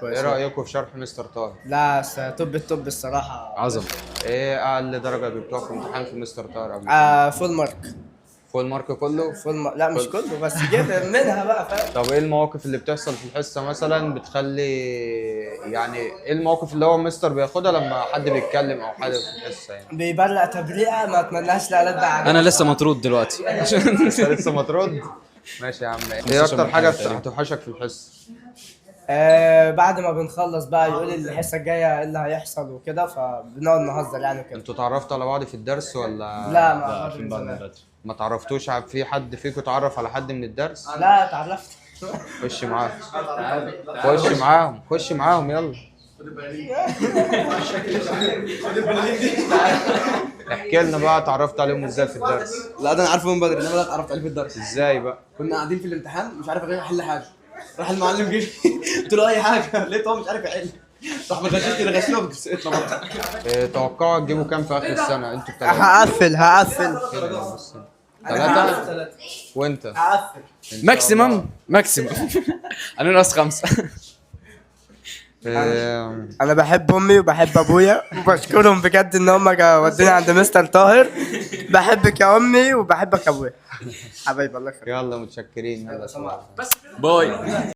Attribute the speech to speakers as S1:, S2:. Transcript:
S1: ايه رايكم في شرح مستر طاهر؟
S2: لا top ال top الصراحه.
S3: عظمه.
S1: ايه اقل درجه جبتوها في امتحان في مستر طاهر قبل كده؟
S2: Full mark.
S1: Full mark كله؟
S2: Full mark، لا مش كله، بس جبت منها بقى، فاهم؟
S1: طب ايه المواقف اللي بتحصل في الحصة مثلا بتخلي، يعني ايه المواقف اللي هو مستر بياخدها لما حد بيتكلم او حد في الحصة يعني؟
S2: بيبرق تبريئه ما اتمناش لألد عدو.
S3: انا لسه مطرود دلوقتي.
S1: انت لسه مطرود؟ ماشي يا عم. ايه اكتر حاجة هتوحشك في الحصة؟
S2: بعد ما بنخلص بقى يقول الحصة الجاية ايه اللي هيحصل وكده، فبنقعد نهزر يعني وكده.
S1: انتوا اتعرفتوا على بعض في الدرس ولا؟
S2: لا، ما
S3: لا،
S2: أعرفش
S3: عارفين
S2: من
S3: بعض من
S2: زمان.
S3: بدري.
S1: ما تعرفتوش؟ في حد فيكم اتعرف على حد من الدرس؟
S2: لا، اتعرفت.
S1: خش معاهم، خش معاهم، خش معاهم، يلا احكي لنا بقى اتعرفت عليهم ازاي في الدرس؟
S4: لا، ده انا عارفه من بدري، انما ده اتعرفت عليه في الدرس.
S1: ازاي بقى؟
S4: كنا قاعدين في الامتحان، مش عارف احل حاجه، راح المعلم جه، قلت له اي حاجه، لقيته هو مش عارف يحل، راح مغششني، غششنا وسقطنا برضه.
S1: اه، توقعوا تجيبوا كام في اخر السنة انتوا الثلاثة؟
S2: هقفل هقفل.
S1: ثلاثة وانت؟
S2: هقفل.
S3: Maximum maximum انا ناقص 5.
S1: اه،
S2: انا بحب امي وبحب ابويا وبشكرهم بجد ان هم ودوني عند مستر طاهر. بحبك يا امي وبحبك يا ابويا حبايبي، الله يخليك.
S1: يلا متشكرين، يلا.
S3: Bye.